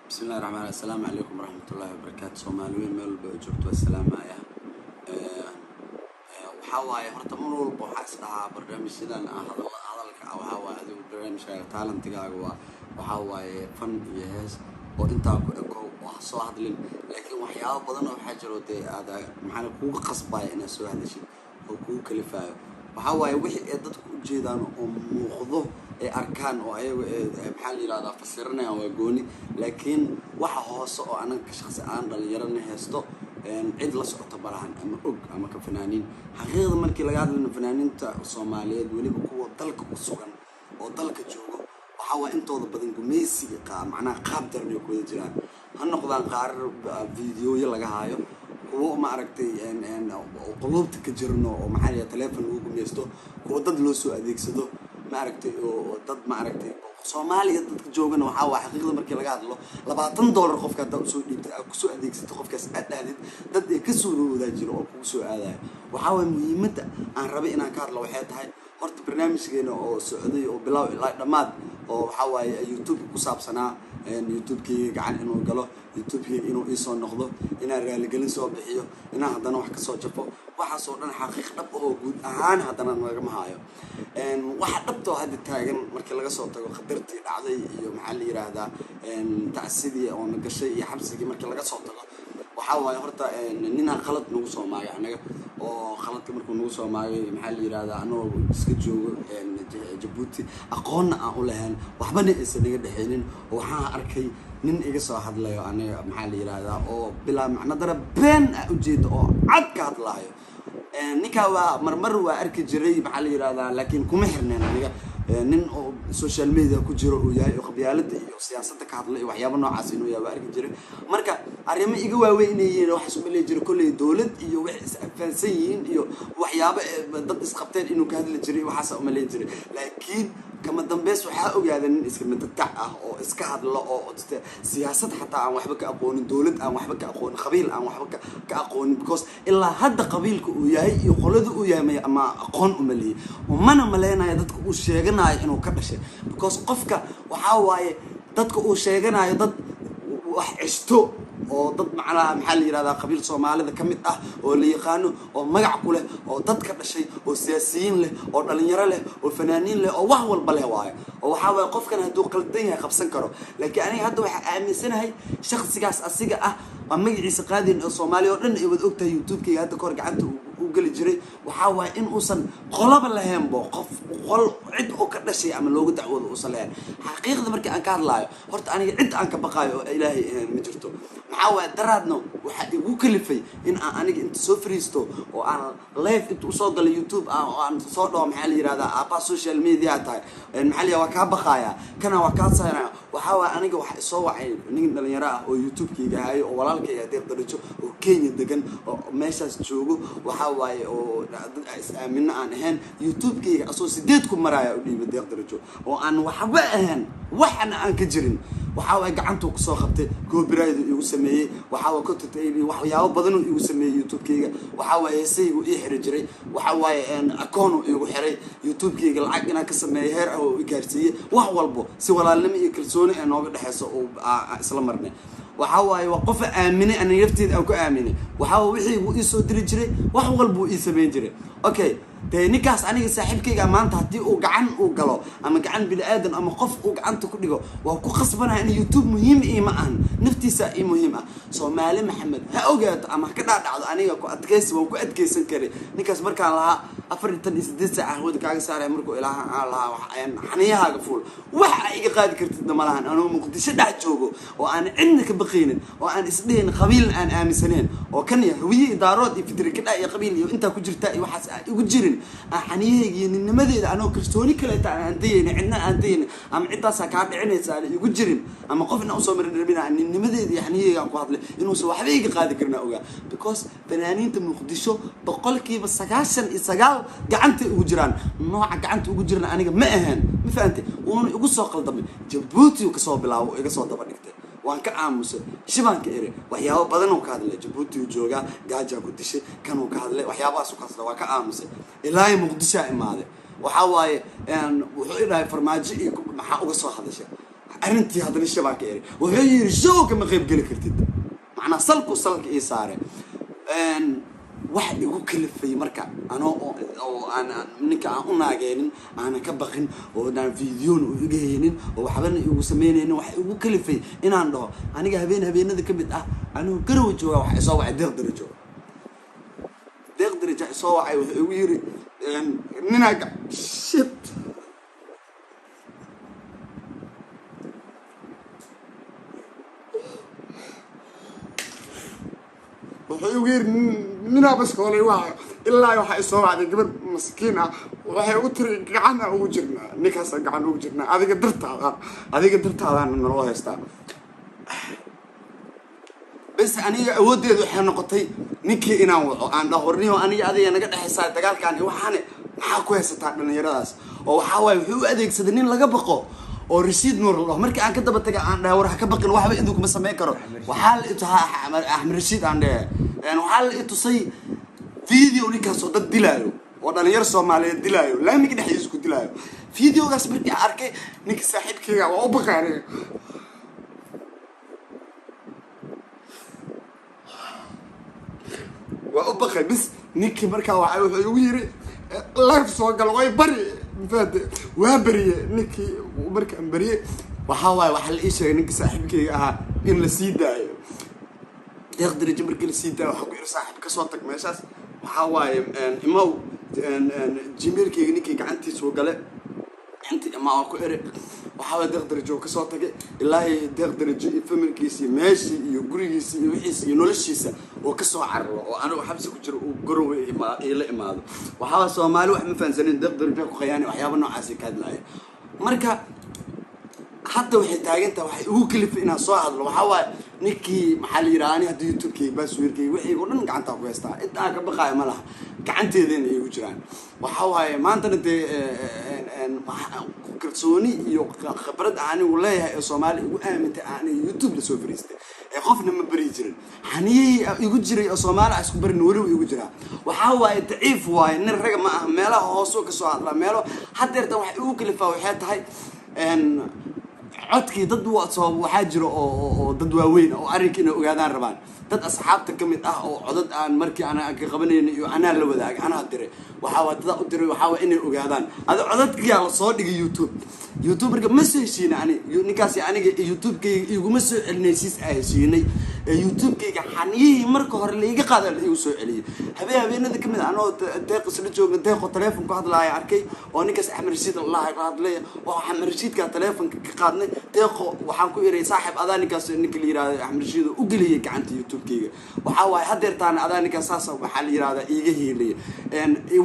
Bismillahi raxmaan. Assalaamu calaykum waraxmatullaahi wabarakaatu. Soomaali weyn meel walba oo joogto waa salaamaya. Waxaa waaye, horta mar walba waxaa is dhahaa barnaamijyadan ah hadalka ah. Waxaa waaye, adigu barnaamijkaaga, talentigaaga waa waxaa waaye fan iyo hees oo intaa ku eko oo ha soo hadlin, laakiin waxyaabo badan oo waxaa jiro dee aad maxaa kugu qasbaya inaad soo hadashid oo kugu kalifaayo. Waxaa waaye, wixii ay dadku u jeedaan oo muuqdo ay arkaan oo ayagu maxaa la yihahdaa fasiranayaan waa gooni, laakiin waxa hoose oo anaga shaqsi aan dhalinyarana haysto cid la socota balahan ama og ama ka fanaaniin. Xaqiiqda markii laga hadlayno, fanaaniinta Soomaaliyeed, weliba kuwa dalka ku sugan oo dalka joogo, waxaa waa intooda badan gumeysiga macnaha qaab daran ay ku wada jiraan. Ha noqdaan qaar videoyo laga haayo, kuwo ma aragtay quluubta ka jirno oo maxaa la yidhaha telefon lagu gumeysto, kuwo dad loo soo adeegsado, ma aragtay, oo dad ma aragtay Soomaaliya dadka joogana. Waxaa waa xaqiiqda markii laga hadlo, $20 qofka haddaa usoo dhiibtay, aad kusoo adeegsato qofkaas, aad dhahdid, dad ay ka soo roodaa jiro oo kugu soo aadayo. Waxaa waaya, muhiimadda aan rabay inaan ka hadlo waxay tahay, horta barnaamijkeena oo socday oo bilow ilaa dhammaad oo waxaa waaye YouTube ku saabsanaa, YouTube-keyga gacan inuu galo, YouTube-keyga inuu iisoo noqdo, inaan raaligelin soo bixiyo, inaan haddana wax kasoo jafo, waxaasoo dhan xaqiiq dhab oo guud ahaan haddana lagama haayo. Waxa dhabtoo hadda taagan, markii laga soo tago khatartii dhacday iyo maxaa la yiraahdaa tacsidii oona gashay iyo xabsigii markii laga soo tago, waxaa waaye, horta ninaan khalad nagu soo maagay anaga oo khaladka markuu nagu soo maagay, maxaa la yirahdaa, anagoo iska joogo Jabuuti, aqoonna aan u lahayn, waxbana aysan naga dhexaynin, oo waxaan arkay nin iga soo hadlayo aniga, maxaa la yirahdaa, oo bilaa macno dara been ah ujeeda oo cad ka hadlaayo. Ninkaa waa marmar waa arki jiray, maxaa la yirahdaa, laakiin kuma xirneen aniga. Nin oo social media ku jiro uu yahay oo qabyaalada iyo siyaasadda ka hadla iyo waxyaaba noocaas inuu yahay waa arki jiray. Marka arrimo iga waaweyn inay yihiin waxaas uma leeyi jiray. Kolley dowlad iyo waxay is afaansan yihiin iyo waxyaabo dad isqabteen inuu ka hadli jiray, waxaasa uma leeyi jiray. Laakiin kama dambeys waxaa ogaada nin iska midatac ah oo iska hadlo oo siyaasad xataa aan waxba ka aqoonin, dowlad aan waxba ka aqoonin, qabiil aan waxba ka aqoonin, because ilaa hadda qabiilka uu yahay iyo qolada uu yahay may ama aqoon uma lihi, umana maleynayo dadka uu sheeganayo inuu ka dhashay, because qofka waxaa waaye dadka uu sheeganayo dad wax ceshto oo dad macnaha maxaa la yirahdaa qabiil Soomaalida ka mid ah oo la yaqaano oo magac ku leh oo dad ka dhashay oo siyaasiyiin leh oo dhalinyaro leh oo fanaaniin leh oo wax walba leh waayo, oo waxaa waaye qofkan hadduu qaldan yahay qabsan karo. Laakiin aniga hadda waxaa aaminsanahay shakhsigaas asiga ah waa magaciisa qaadin oo Soomaaliya oo dhan ay wada ogtahay, YouTube-kayga hadda kahor gacanta u geli jiray. Waxaa waaye in uusan qolaba lahaynbo, qof qol cid oo ka dhashay ama looga dacwoodo uusan lahayn. Xaqiiqda markii aan ka hadlaayo, horta aniga cid aan ka baqaayo oo Ilaahay ahayn ma jirto. Maxaa waaye, daraadna waxaa igu kalifay in aan aniga inta soo fariisto oo aan live inta usoo galo YouTube oo aan soo dhaho, maxaa la yirahdaa, aabbaha social media tahay, maxaa la yirahdaa, waa kaa baqaaya, kana waa kaa saynaya. Waxaa waaye, aniga waxa isoo wacay nin dhalinyaro ah oo YouTube-kayga hayo oo walaalkayga Deeq Darajo oo Kenya degan oo meeshaas joogo. Waxaa waaye oo dad is aamino aan ahayn, YouTube-kayga asoo 8 ku maraya u dhiibay Deeq Darajo oo aan waxba ahayn, waxna aan ka jirin. Waxaa waaye, gacantuu kusoo qabtay, copyright igu sameeyey, waxaa waa content ID, waxyaabo badanuu igu sameeyey YouTube-kayga. Waxaa waaye, heesaygu ii xiri jiray. Waxaa waaye, akoonu igu xiray YouTube-kayga, lacag inaan ka sameeyo heer ah oo i gaarsiiyey. Wax walbo si walaalnimo iyo kalsooni ee nooga dhexeyso oo isla marnay. Waxaa waaye, waa qofa aaminay, aniga lafteeda aan ku aaminay. Waxaa wixii wuu iisoo diri jiray, wax walbuu ii samayn jiray. Okay, dee ninkaas aniga saaxiibkayga maanta haddii uu gacan uu galo ama gacan bini aadan ama qof uu gacanta ku dhigo, waa ku khasbanahay in YouTube muhiim iima ahan, naftiisa ii muhiim ah. Soomaali Maxamed ha ogaato ama ha ka dhaadhacdo, aniga ku adkaysi waan ku adkaysan karay ninkaas. Markaan lahaa 48 saac hawada kaaga saaraya, markuu ilaaha aan lahaa xaniyahaaga fuul, wax aa iga qaadi kartidna ma lahan. Anoo Muqdisho dhex joogo oo aan cidna ka baqaynin oo aan isdhihin qabiilna aan aaminsaneen oo kan iyo Hawiye iyo Daarood iyo fitrikadha iyo qabiil iyo intaa ku jirta iyo waxaas aan igu jirin, aan xaniyahayga iyo ninnimadeeda anoo kalsooni kaleeta aan dayaynin, cidna aan dayaynin ama ciddaasaa kaa dhicinaysa aan igu jirin ama qof inaan usoo marin rabin, aan ninnimadeeda iyo xaniyahayga aan ku hadlay, inuusan waxba iga qaadi karin aan ogaa, because fanaaniinta Muqdisho 99% gacantay ugu jiraan. Nooca gacanta ugu jirana aniga ma ahayn, ma fahantay? Wuuna igu soo qaldamay. Jabuuti uu kasoo bilaabo, iga soo daba dhigtay, waan ka aamusay, shibaan ka eri. Waxyaabo badan uu ka hadlay, Jabuuti uu joogaa, gaajaa ku dishay, kanuu ka hadlay, waxyaabahaas ka hadlay, waa ka aamusay. Ilaahay Muqdishaa imaaday. Waxaa waaye, wuxuu i dhahay Farmaajo iyo maxaa uga soo hadashay? Arrintii haddana shabaa ka eri. Wuxuu yidhi, "Show kama qayb geli kartid." Macnaa salku salka ii saare. Wax igu kalifay marka anoo oo aan ninka aan u naageenin, aanan ka baqin, oo aan videona u iga haynin, oo waxbana igu sameynaynin, wax igu kalifay inaan dhaho aniga habeen habeenada ka mid ah, anigu Garowe jooga, waxa isoo wacay Deeq Darajo. Deeq Darajo isoo wacay, wuxuu igu yiri ninaa shit. Wuxuu igu yiri ninaa baskoolay waa ilaa waxaa isoo wacday gabar maskiin ah. Waxay ugu tiri, "Gacana ugu jirnaa ninkaasa, gacan ugu jirnaa adiga dartaada, adiga dartaadaana naloo haystaa." Bes, aniga awooddeedu waxay noqotay ninkii inaan waco, aan dhaho, "Warniyo, aniga adiga naga dhexaysaa dagaalkan iyo waxaane, maxaa ku haysataa dhalinyaradaas?" Oo waxaa waaye wuxuu u adeegsaday nin laga baqo oo Rasiid Nuur la dhaho. Markii aan ka daba taga, aan dhahay, "War ha ka baqin, waxba idinku ma samayn karo." Waxaa la Axmed Rashiid aan dhehe, waxaa la itusay video ninkaas oo dad dilaayo, oo dhalinyaro Soomaaliyeed dilaayo, laamiga dhexdiisa ku dilaayo. Videogaas markii aan arkay, ninka saaxiibkeyga waa u baqay aniga. Waa u baqay. Bis, ninkii markaa waa wuxuu igu yiri, "Live soo gal, way bari." Mafahante? Waa beriye ninkii. Markaan beriye, waxaa waaye waxaa la ii sheegay ninka saaxiibkeyga ahaa in la sii daayo. Deeq Darajo markii la sii daayo, waxaa ku yiri, "Saaxiib, kasoo tag meeshaas." Waxaa waaye imow Gmailkeyga ninkii gacantiisuu gale inti imaa waa ku eri. Waxaa waay Deeq Darajo kasoo tagay. Ilaahay Deeq Darajo iyo familkiisa iyo meeshii iyo gurigiisa iyo wixiisa iyo noloshiisa oo kasoo cararo, oo anigu xabsi ku jiro uu Garowe iila imaado. Waxaa waay Soomaali wax ma fahansanin. Deeq Darajo ku khayaani, waxyaaba noocaasi ka hadlaaya. Marka hadda waxay taagan tahay, waxay igu kalifay inaan soo hadlo, waxaa waaye ninkii, maxaa la yidhaha, ani hadda YouTube-kayga, passwordkayga, wixii oo dhan gacantaa ku haystaa. Inta aan ka baqaayo ma laha, gacanteedana igu jiraan. Waxaa waaye maantana dee kalsooni iyo khibrad anigu leeyahay ee Soomaali igu aamintay, aan YouTube lasoo fariistay ee qofna ma beri jirin. Xaniyihii igu jiray oo Soomaali a isku barin weliba igu jiraa. Waxaa waaye daciif waaye, nin raga ma aha, meelaha hoosuu kasoo hadlaa meelo. Haddeertan waxay igu kalifaa waxay tahay codkii dad soo waxaa jira oo dad waaweyn oo arrinka inay ogaadaan rabaan, dad asxaabta ka mid ah oo codad aan markii ana ka qabanayna iyo anaa la wadaagay, anaa diray. Waxaa waa dadaa u diray, waxaa waa inay ogaadaan. Adi codadkiyaa la soo dhigay YouTube. YouTube marka ma soo heshiina ani ninkaasi, aniga YouTube-kayga iguma soo celinay heshiis aa heshiinay. YouTube-kayga xaniyihii marka hore laiga qaada la igu soo celiyay. Habeen habeenada kamid ah, anoo Deeq isla jooga, Deeqoo teleefon ku hadlaaya arkay oo ninkaas Axmed Rashiid la hadlaya, oo Axmed Rashiidka teleefonka ka qaadnay. Deeqo waxaan ku iray, "Saaxib, adaa ninkaas, ninka la yirahdo Axmed Rashiid oo u geliyay gacanta YouTube-kayga. Waxaa waaye hadeertaana adaa ninkaas saas, waxaa la yirahdaa, iiga hiilaya,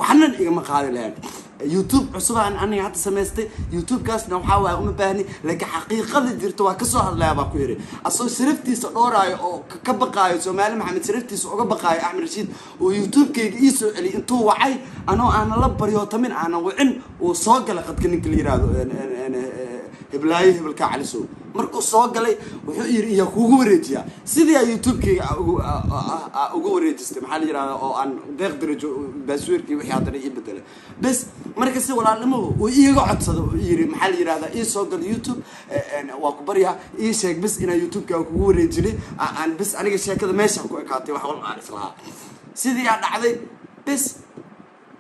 waxnan igama qaadi lahayn. YouTube cusub aan aniga hadda samaystay, YouTube-kaasna waxaa waaye uma baahni, laakiin xaqiiqada jirta waa kasoo hadlaya," baa ku yidhi, asagoo sharaftiisa dhooraayo oo ka baqaayo Soomaali Maxamed, sharaftiisa uga baqaayo Axmed Rashiid oo YouTube-kayga ii soo celiyay. Intuu wacay, anoo aanan la baryootamin, aanan wicin, uu soo galay qadka ninka la yiraahdo heblaayo hebelkaa Calisow. Markuu soo galay wuxuu yidhi, "Iyaa kuugu wareejiyaa?" Sidii aa YouTube-kayga uga wareejistay, maxaa la yirahdaa, oo aan Deeq Darajo passwordkii wixii haddana ii bedelay. Bes, marka si walaalnimo uu iiga codsado, uu yidhi, maxaa la yirahdaa, "Ii soo gal YouTube, waa ku baryaa, ii sheeg bes inaan YouTube-ka kugu wareejinay." Aan bes aniga sheekada meesha ku ekaatay, wax walba aan islahaa sidii aa dhacday. Bes,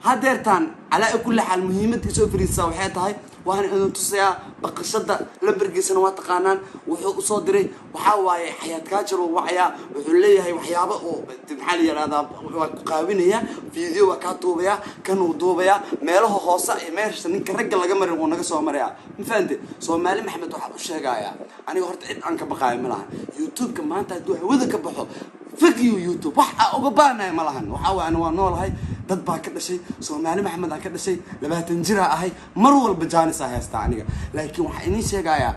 hadeertaan calaa kulli xaal muhiimadda isoo fariisaa waxay tahay waana idin tusayaa baqashada. Lambarkiisana waa taqaanaan. Wuxuu usoo diray, waxaa waaye Xayaat Kaajar uu wacayaa. Wuxuu leeyahay waxyaabo oo, maxaa la yidhahdaa, waa ku qaawinaya, video waa kaa duubayaa, kan uu duubayaa, meelaha hoose iyo meesha ninka ragga laga marin wuu naga soo marayaa. Ma fahante? Soomaali Maxamed waxaa u sheegayaa, aniga horta cid aan ka baqaayo ma lahan. YouTube-ka maanta hadduu hawada ka baxo, fuck you YouTube, wax aa uga baanaya ma lahan. Waxaa waay ani waa noolahay, dad baa ka dhashay, Soomaali Maxamed aan ka dhashay, 20 jiraa ahay, mar walba jaanis aa haystaa aniga. Laakiin waxaa idiin sheegayaa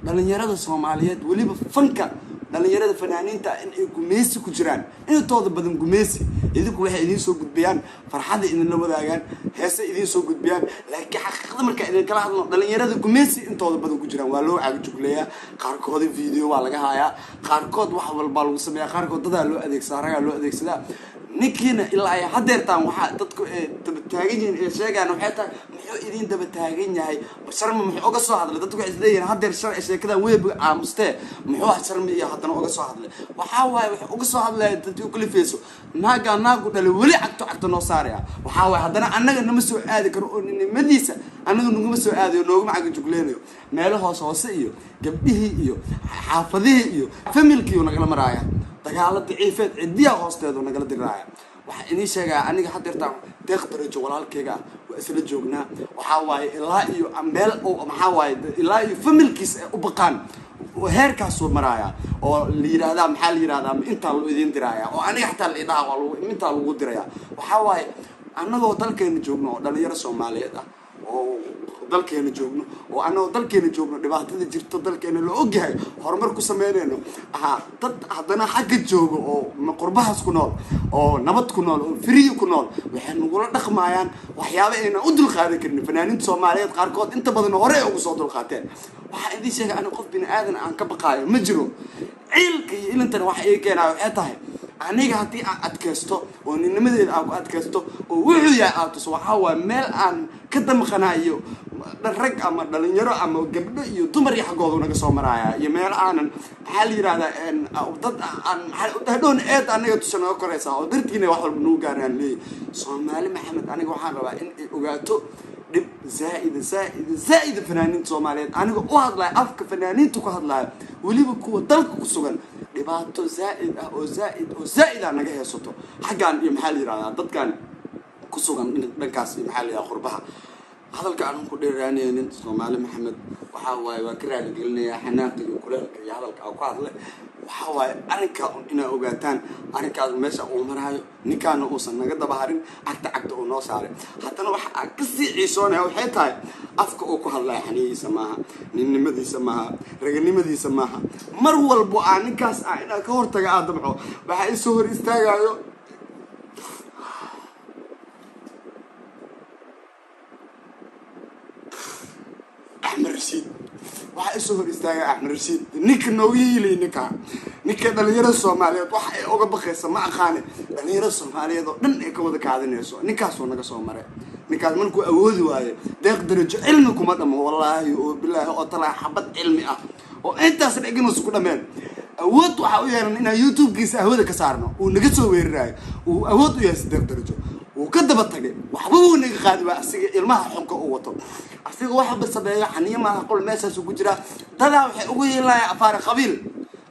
dhalinyarada Soomaaliyeed, weliba fanka, dhalinyarada fanaaniinta, in ay gumeysi ku jiraan intooda badan. Gumeysi idinku waxay idiin soo gudbiyaan, farxadda idinla wadaagaan, heese idiin soo gudbiyaan, laakiin xaqiiqada markaa idin kala hadlo, dhalinyarada gumeysi intooda badan ku jiraan. Waa loo caagajugleeyaa qaarkooda, video waa laga hayaa qaarkood, wax walbaa lagu sameeyaa qaarkood, dadaa loo adeegsadaa, ragaa loo adeegsadaa. Ninkiina ilaa ay hadeertaan waxaa dadku ay daba taagan yihiin ee sheegaan waxay tahay, muxuu idin daba taagan yahay Sharma? Muxuu uga soo hadlay? Dadku waxay isleeyihiin hadeer sharci sheekadan weeb aamustee, muxuu Sharma iyo haddana uga soo hadlay? Waxaa waaye, wuxuu uga soo hadlaya dadkii u kalifayso naagaa naagu dhalay weli cagto cagto noo saaraya. Waxaa waaye, haddana annaga nama soo aadi karo oo ninimadiisa annaga naguma soo aadayo, nooguma caga jugleynayo. Meelo hoose hoose iyo gabdhihii iyo xaafadihii iyo familkiiyu nagala maraaya, dagaalo daciifeed cidiya hoosteedu nagala diraaya. Waxaa idiin sheegaya aniga hadeertaan Deeq Darajo walaalkayga ah waa isla joognaa. Waxaa waaye, ilaa iyo meel maxaa waaye, ilaa iyo familkiis ay u baqaan heerkaasuu maraaya oo la yidhaahdaa, maxaa la yidhahdaa, intaa loo idiin diraaya oo aniga xataa la idhaha waa lagu intaa lagu diraya. Waxaa waaye, annagoo dalkeena joogno oo dhalinyaro Soomaaliyeed ah oo dalkeena joogno oo annagoo dalkeena joogno, dhibaatada jirto dalkeena la ogyahay, horumar ku sameynayno ahaa, dad haddana xagga joogo oo qurbahaas ku nool oo nabad ku nool oo free ku nool waxay nagula dhaqmayaan waxyaaba aynan u dulqaadan karin. Fanaaniinta Soomaaliyeed qaarkood inta badan hore ay ugu soo dulqaateen. Waxaa idiin sheegay, aniga qof bini aadan aan ka baqaayo ma jiro. Ciilka iyo ilintana waxa ii keenaayo waxay tahay, aniga haddii aan adkaysto oo ninnimadeeda aan ku adkaysto oo wuxuu yahay aad tuso, waxaa waaye meel aan ka damqanayo rag ama dhalinyaro ama gabdho iyo dumar iyo xaggoodu naga soo maraaya iyo meel aanan, maxaa la yidhahdaa, dad aan hadhown eed anaga tusha naga koraysaa oo dartiina wax walba nagu gaaraan leeyahy. Soomaali Maxamed, aniga waxaan rabaa in ay ogaato dhib zaa'ida zaa'ida zaa'ida fanaaniinta Soomaaliyeed. Aniga u hadlayo afka fanaaniinta ku hadlaayo, weliba kuwa dalka ku sugan, dhibaato zaa'id ah oo zaa'id oo zaa'id ah naga heesato xaggan iyo, maxaa la yidhahdaa, dadkan ku sugan dhankaas iyo, maxaa la yidhahdaa, qurbaha. Hadalka aanan ku dheeraanaynin, Soomaali Maxamed, waxaa waaye waan ka raaligelinayaa xanaaqa iyo kuleelka iyo hadalka aan ku hadlay. Waxaa waaye, arrinkaa un inaa ogaataan arrinkaas meesha uu maraayo, ninkaana uusan naga daba harin, cagta cagta uu noo saaray. Haddana waxa aan kasii ciisoonaya waxay tahay, afka uu ku hadlaya xaniyihiisa maaha, ninnimadiisa maaha, raganimadiisa maaha. Mar walbo aan ninkaas ah inaan ka hortaga aad damco, waxaa isoo hor istaagayo Axmed Rashiid. Waxaa isoo hor istaagay Axmed Rashiid, ninka nooga hiilay, ninka dhalinyarada Soomaaliyeed wax ay uga baqaysa ma aqaane, dhalinyarada Soomaaliyeed oo dhan ay ka wada kaadinayso. Ninkaasuu naga soo maray. Ninkaas markuu awoodi waayo Deeq Darajo cilmi kuma dhamo, wallaahi oo bilaahi oo talaa xabad cilmi ah oo intaas dhiginuusa ku dhameen. Awood waxaa u yeelan inaan YouTube-kiisa hawada ka saarno uu naga soo weeraraayo. Uu awood u yeesay Deeq Darajo, wuu ka daba tagay, waxba wuu naga qaadi waa asiga ilmaha xunka uu wato. Asiga waxba sameeyo xaniyo maaha, qol meeshaasuu ku jiraa. Dadaa waxay ugu yeelanayaan afaare qabiil.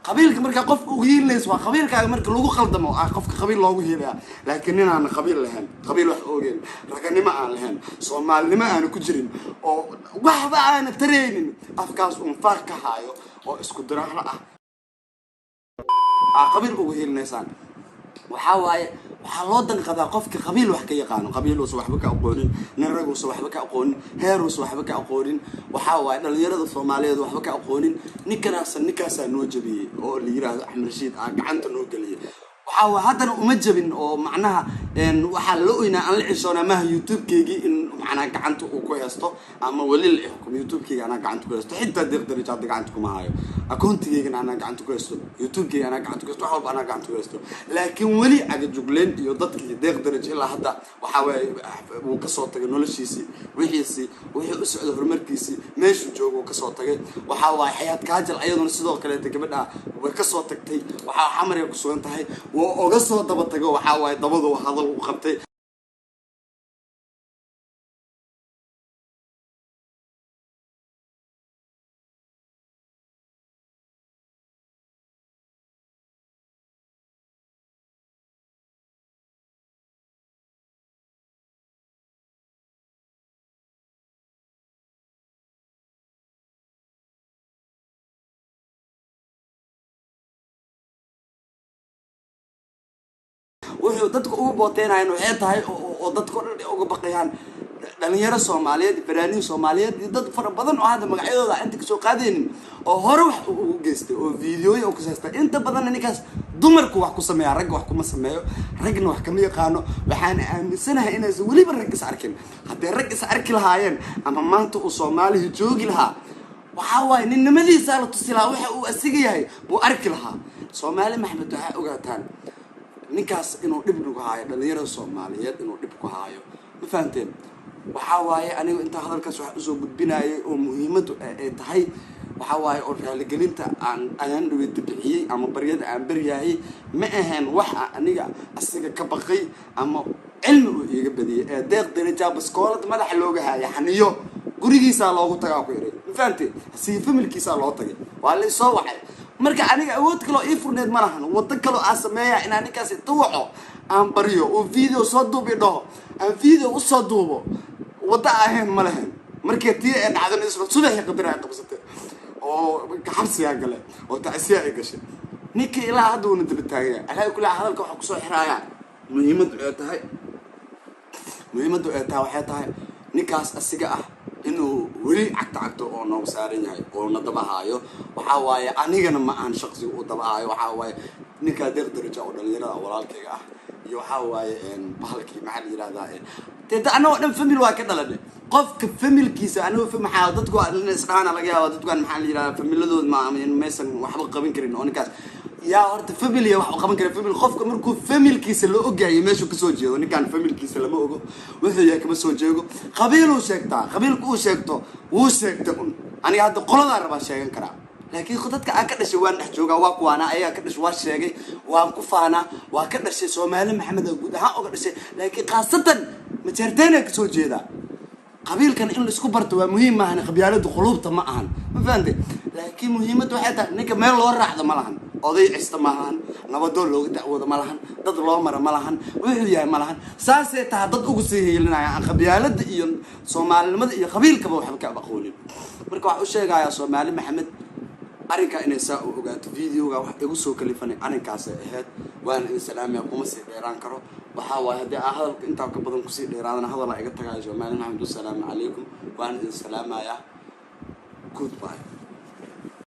Qabiilka markaa qofka ugu hiilinaysa waa qabiilkaaga marka lagu qaldamo ah qofka qabiil loogu hiilaya. Laakiin nin aan qabiil lahayn, qabiil wax ogeyn, raganimo aan lahayn, Soomaalinimo aana ku jirin oo waxba aana taraynin, afkaas uun faar ka haayo oo isku diraaro ah aa qabiil ugu hiilinaysaan. Waxaa waaye, waxaa loo danqadaa qofka qabiil wax ka yaqaano. Qabiiluusa waxba ka aqoonin, nin raguusa waxba ka aqoonin, heeruusa waxba ka aqoonin, waxaa waaye dhalinyarada Soomaaliyeed waxba ka aqoonin. Ninkanaasa ninkaasaa noo jabiyey oo la yiraahdo Axmed Rashiid aa gacanta noo geliyey. Waxaa waaye, haddana uma jabin oo macnaha waxaa la oynaa aan la cishoonaa maaha YouTube-keygii in macnaha gacanta uu ku haysto ama weli la xukumo. YouTube-keyga anaa gacanta ku haysto, xitaa Deeq Darajo hadda gacanta kuma hayo. Akoontigeygana anaa gacanta ku haysto, YouTube-keyga anaa gacanta ku haysto, wax walba anaa gacanta ku haysto. Laakiin weli cagajugleen iyo dadkii Deeq Darajo ilaa hadda waxaa waaye wuu kasoo tagay noloshiisii, wixiisii, wixii u socday, horumarkiisii, meeshuu joogo wuu kasoo tagay. Waxaa waaye, Xayaat Kaajal ayaduna sidoo kaleeta gabadha way kasoo tagtay, waxaa Xamaray ku sugan tahay. Wuu oga soo daba tago, waxaa waaye dabadu hadal u qabtay. Wuxuu dadka ugu booteynayan waxay tahay oo dadka o dhan ay uga baqayaan dhalinyaro Soomaaliyeed, fanaaniin Soomaaliyeed iyo dad fara badan oo hadda magacyadooda inta kasoo qaadaynin oo hore wax ugu geystay oo videoya ku saystay. Inta badanna ninkaas dumarku wax ku sameeya, ragga wax kuma sameeyo, ragna wax kama yaqaano. Waxaan aaminsanahay inaysan weliba rag is arkin. Hadday rag is arki lahaayeen ama maanta uu Soomaaliya joogi lahaa, waxaa waaye ninnimadiisaa la tusi lahaa, waxa uu asiga yahay buu arki lahaa. Soomaali Maxamed, waxaa ogaataan Ninkaas inuu dhib nagu haayo, dhalinyarada Soomaaliyeed inuu dhib ku haayo, ma fahanteen? Waxaa waaye, anigu intaa hadalkaas wax usoo gudbinayay oo muhiimaddu ay tahay, waxaa waaye oo raaligelinta aan ayaan dhaweyta bixiyey ama baryada aan baryaayay ma ahayn waxa aniga asiga ka baqay ama cilmi uu iiga badiyey. Ee Deeq Darajaa baskoolad madaxa looga haaya, xaniyo gurigiisaa loogu tagaa ku iray, ma fahamtee? Sii familkiisaa loo tagay, waa la isoo wacay. Marka aniga awood kaloo ii furneed ma lahan, waddo kaloo aan sameeya inaan ninkaas inta waco aan baryo oo video soo duub i dhaho, aan video usoo duubo, waddo ahayn ma lahayn. Markii tii ay dhacdana, isla subaxii qadar ay qabsatay oo xabsigaa gale oo tacsiya ay gashay. Ninkii ilaa hadda uuna daba taaganya. Alaa kulaa, hadalka waxaa kusoo xiraaya, muhiimaddu ay tahay waxay tahay ninkaas asiga ah inuu weli cagta cagto oo noogu saaran yahay oo na daba haayo. Waxaa waaye, anigana ma ahan shaqsiga uu daba haayo. Waxaa waaye ninkaa Deeq Daraja oo dhalinyarada walaalkayga ah iyo waxaa waaye bahalkii, maxaa la yihahdaa dee, annagoo dhan family waa ka dhalanay. Qofka familkiisa anigo maxaa dadku isdhaana laga yaaba, dadkan maxaa la yihahdaa, familadood ma maysan waxba qaban karin oo ninkaas yaa horta familia wax u qaban kara. Family, qofka markuu familkiisa la ogyahay meeshuu kasoo jeedo, ninkaan familkiisa lama ogo, wuxuu yahay kama soo jeego. Qabiiluu sheegtaa, qabiilka uu sheegto wuu sheegta un. Aniga hadda qoladaa rabaa sheegan karaa, laakiin dadka aan ka dhashay waan dhex joogaa, waa kuwaana ayagaa ka dhashay, waa sheegay, waan ku faanaa, waa ka dhashay Soomaali Maxamed oo guud ahaan oga dhashay, laakiin khaasatan Majeerteena kasoo jeedaa. Qabiilkan in laisku barto waa muhiim, maahan qabyaaladu quluubta ma ahan, ma fahamte? Laakiin muhiimadda waxay tahay ninka meel loo raacdo ma lahan, oday cista ma lahan, nabadoon looga dacwoodo ma lahan, dad loo mara ma lahan, wuxuu yahay ma lahan. Saasay taha dad ugu sii hiilinaya aan qabyaalada iyo soomaalinimada iyo qabiilkaba waxba ka aqoonin. Marka waxaa u sheegayaa Soomaali Maxamed arrinkaa inay saa u ogaato. Videoga wax igu soo kalifanay arrinkaasay ahayd. Waana idin salaamaya, kuma sii dheeraan karo. Waxaa waaye, haddii aa hadalka intaa ka badan kusii dheeraadana, hadalaa iga tagayo. Soomaali Maxamed, wasalaamu calaykum, waana idin salaamayaa, goodbye.